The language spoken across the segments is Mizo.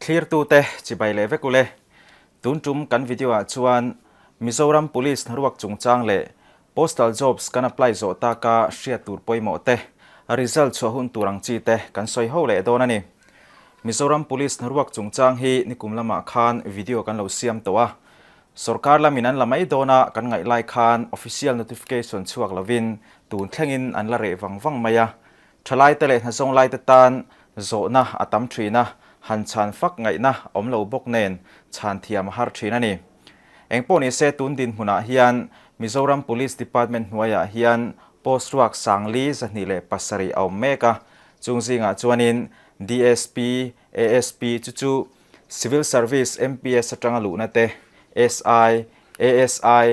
Thlirtute chibai leh vek ule. Tun tum kan video ah chuan Mizoram Police hnaruak chungchang leh Postal Jobs kan apply zawh taka hriat tur pawimawh te, result chhuah hun tur ang chi te kan sawi ho leh dawn a ni. Mizoram Police hnaruak chungchang hi nikum lamah khan video kan lo siam tawh a. Sorkar lamin an la mai dawn a kan ngaih lai khan official notification chhuak lovin tun thlengin an la reh vang vang mai a. Thalaite leh hnazawng laite tan zawhna a tam thin a, han chhan fak ngaihna awm lo bawk nen chhan thiam a har thin a ni. Engpawh nise tun dinhmunah hian Mizoram Police Department hnuaiah hian post ruak 40 207 a awm mek a, chung zingah chuanin DSP, ASP chu chu Civil Service MPS atanga luhna te, SI, ASI,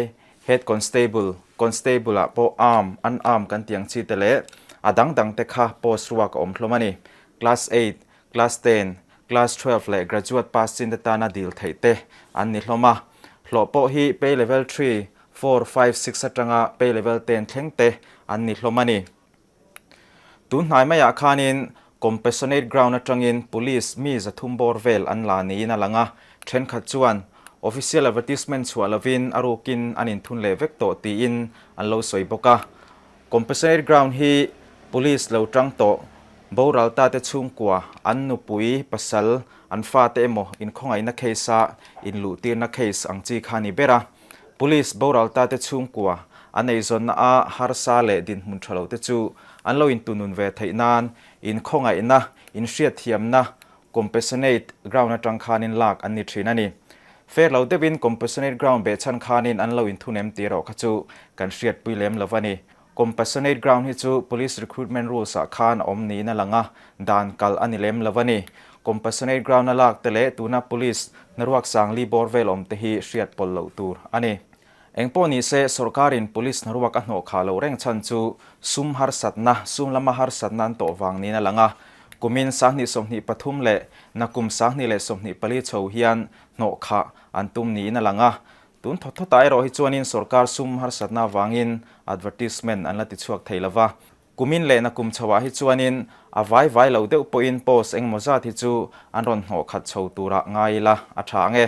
Head Constable, Constable ah pawh arm, unarm kan tih ang chi te leh a dang dang te kha post ruak a awm hlawm a ni. Class eight, Class ten, Class 12 leh Graduate pass chin te tana dil theih te an ni hlawm a. Hlawh pawh hi Pay Level three, four, five, six atanga Pay Level ten thleng te an ni hlawm a ni. Tun hnai maiah khanin Compassionate Ground atangin Police mi 300 bawr vel an la niin a lang a, thenkhat chuan official advertisement chhuah lovin a rukin an inthun leh vek tawh tiin an lo sawi bawk a. Compassionate Ground hi Police lo tang tawh boral ta te chhungkua, an nupui, pasal, an fate emaw inkhawngaihna case-a inluhtirna case ang chi kha a ni ber a. Police boral ta te chhungkua an eizawnna a harsa leh dinhmun tha lo te chu an lo intunun ve theih nan inkhawngaihna, inhriatthiamna compassionate ground atang khanin lak an ni thin a ni. Fair lo deuhin compassionate ground behchhan khanin an lo inthunem tih erawh kha chu kan hriatpui lem lo a ni. Compassionate ground hi chu Police Recruitment Rules ah khan a awm niin a lang a, dan kal a ni lem lo a ni. Compassionate ground a lak te leh tuna Police hnaruak 40 bawr vel awm te hi hriat pawlh loh tur a ni. Engpawh ni se, sorkarin Police hnaruak a hnawh khah loh reng chhan chu sum harsatna, sum lama harsatna an tawh vang niin a lang a. Kumin 2023 leh nakum 2024 chho hian hnawh khah an tum niin a lang a. Tun thawt thawtah erawh hi chuanin sorkar sum harsatna avangin advertisement an la ti chhuak thei lo va. Kumin leh nakum chhoah hi chuanin a vai vai lo deuh pawhin post engemaw zat hi chu an rawn hnawh khat chho turah ngai ila a tha ang e.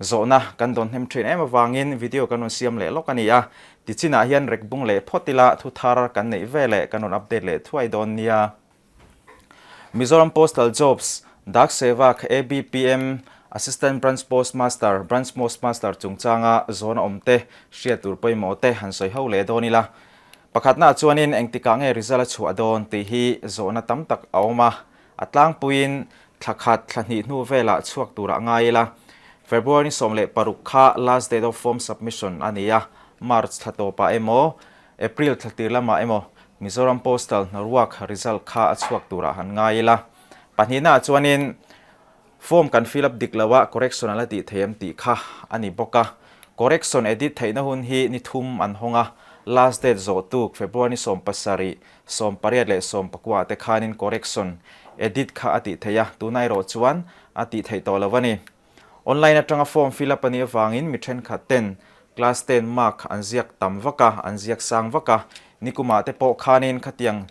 Zawhna kan dawn hnem thin em avangin video kan rawn siam leh lawk a ni a. Tichinah hian rek bung leh phawt ila thu thar kan neih ve leh kan rawn update leh thuai dawn nia. Mizoram Postal Jobs, Dak Sevak, ABPM, Assistant Branch Postmaster, Branch Postmaster chungchanga zawn a awm te, hriat tur pawimawh te han sawi ho leh dawn ila. Pakhatnaah chuanin engtikah nge result a chhuah dawn tih hi zawhna tam tak a awm a, a tlangpuiin thla khat, thla hnih hnu velah chhuak turah ngai ila. February ni 16 kha last date of form submission a ni a, March thla tawpah emaw, April thla tir lamah emaw Mizoram Postal hnaruak result kha a chhuak turah han ngai ila. Pahnihnaah chuanin form kan fill up dik loha correction a la tih thei em tih kha a ni bawk a. Correction edit theihna hun hi ni thum an hawng a, last date zawh tuk February ni 17, 18 leh 19 te khanin correction edit kha a tih theih a, tunah erawh chuan a tih theih tawh lo a ni. Online atanga form fill up a nih avangin mi thenkhat ten class ten mark an ziak tam vak a, an ziak sang vak a, nikumah te pawh khanin khatiang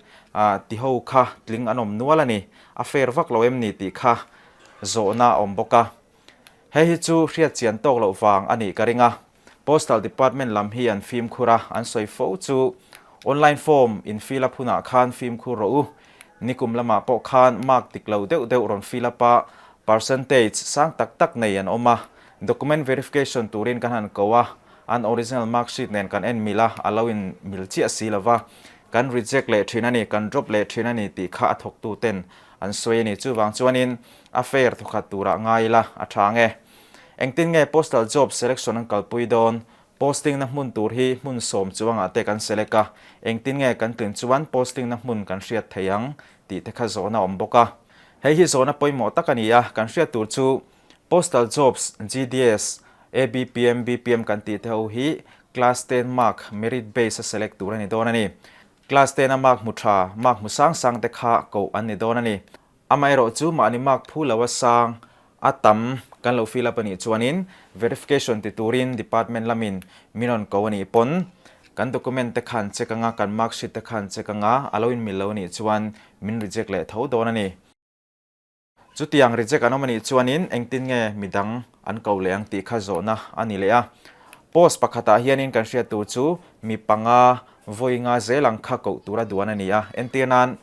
ti ho kha tling an awm nual a ni, a fair vak lo em ni tih kha zawhna a awm bawk a. Hei hi chu hriat chian tawk loh vang a nih ka ring a. Postal Department lam hi an fimkhur a, an sawi fo chu online form in fill up hunah khan fimkhur rawh u. Nikum lamah pawh khan mark dik lo deuh deuh rawn fill up a, percentage sang tak tak nei an awm a. Document verification turin kan han ko a, an original mark sheet nen kan en mil a, a lo in mil chiah si lo va. Kan reject leh thin a ni, kan drop leh thin a ni tih kha a thawktu ten an sawi a ni. Chuvang chuanin a fair thawkhat turah ngai ila a tha ang e. Engtin nge Postal Job Selection an kalpui dawn? Posting na hmun tur hi hmun sawm chuangah te kan select a, engtin nge kan tlin chuan posting na hmun kan hriat thei ang tih te kha zawhna awm bawk a. Hei hi zawhna pawimawh tak a ni a, kan hriat tur chu Postal Jobs, GDS, ABPM, BPM kan tih te ho hi Class ten mark merit base a select tur a ni dawn a ni. Class ten a mark hmu tha, mark hmu sang sang te kha koh an ni dawn a ni. Amaherawh chu mahni mark phu lo a sang a tam kan lo fill up a nih chuanin verification ti turin department lamin min rawn ko a nih pawn kan document te khan check anga kan mark sheet te khan check anga a lo inmil lo a nih chuan min reject leh tho dawn a ni. Chutiang reject an awm a nih chuanin engtin nge midang an ko leh ang tih kha zawhna a ni leh a. Post pakhatah hianin kan hriat tur chu mi panga vawi nga zel ang kha koh tura duan a ni a. Entir nan,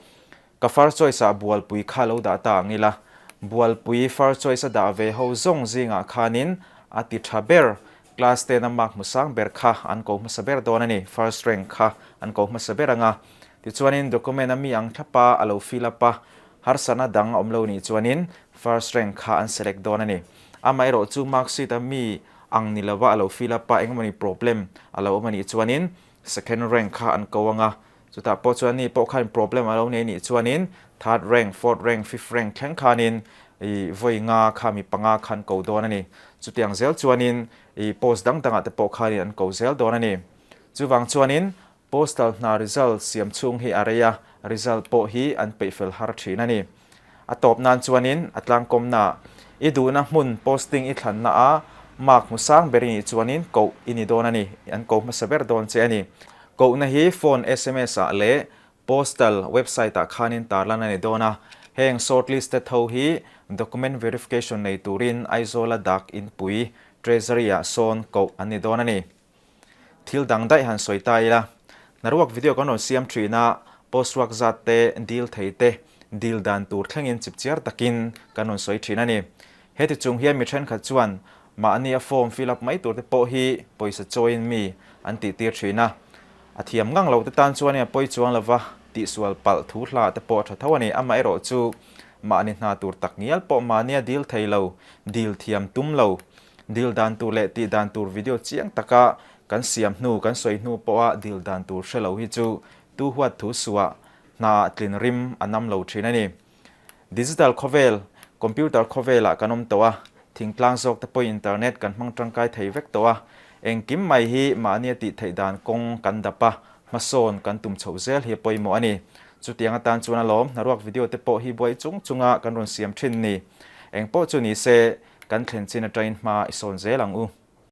ka first choice ah Bualpui kha lo dah ta ang ila. Bualpui first choice a dah ve ho zawng zingah khanin a ti tha ber, class ten a mark hmu sang ber kha an ko hmasa ber dawn a ni, first rank kha an ko hmasa ber ang a. Tichuanin document a mi ang thlapa a lo fill up a, Harsatna dang a awm lo nih chuanin first rank kha an select dawn a ni. Amaherawh chu mark sheet a mi ang ni lova a lo fill up a engemaw ni problem a lo awm a nih chuanin second rank kha an ko ang a, chutah pawh chuan ni pawh khan problem a lo nei nih chuanin third rank, fourth rank, fifth rank thleng khanin ih vawi nga kha mi panga kha an ko dawn a ni. Chutiang zel chuanin ih post dang dangah te pawh khanin an ko zel dawn a ni. Chuvang chuanin Postal hna result siam chhung hi a rei a, result pawh hi an peih fel har thin a ni. A tawp nan chuanin a tlangkawmna i duhna hmun posting i thlanna a mark hmu sang ber i nih chuanin koh i ni dawn a ni, an ko hmasa ber dawn che a ni. Kohna hi phone, sms ah leh postal website ah khanin tarlan a ni dawn a. Heng shortlisted ho hi document verification nei turin Aizawla dak inpui Treasury ah sawn koh an ni dawn a ni. Thil dang daih han sawi ta ila, hnaruak video kan rawn siam thin a, post ruak zat te, dil thei te, dil dan tur thlengin chipchiar takin kan rawn sawi thin a ni. Heti chung hian mi thenkhat chuan mahni a form fill up mai tur te pawh hi pawisa chawiin mi an tih tir thin a. A thiam ngang lo te tan chuan a pawi chuang lova tihsual palh thu hla te pawh a tha tho a ni. Amaherawh chu mahni hna tur tak ngial pawh mahnia dil thei lo, dil thiam tum lo, Dil dan tur leh tih dan tur video chiang taka kan siam hnu, kan sawi hnu pawha dil dan tur hre lo hi chu tu huat thu suah hnaah tlin rim a nam lo thin a ni. Digital khawvel, computer khawvelah kan awm tawh a, thingtlang zawk te pawhin internet kan hmang tangkai thei vek tawh a, engkim mai hi mahnia tih theih dan kawng kan dap a, hmasawn kan tum chhoh zel hi a pawimawh a ni. Chutiang atan chuan alawm, hnaruak video te pawh hi buai chung chunga kan rawn siam thin ni. Engpawh chu ni se, Kan thlen chin atangin hma i sawn zel ang u.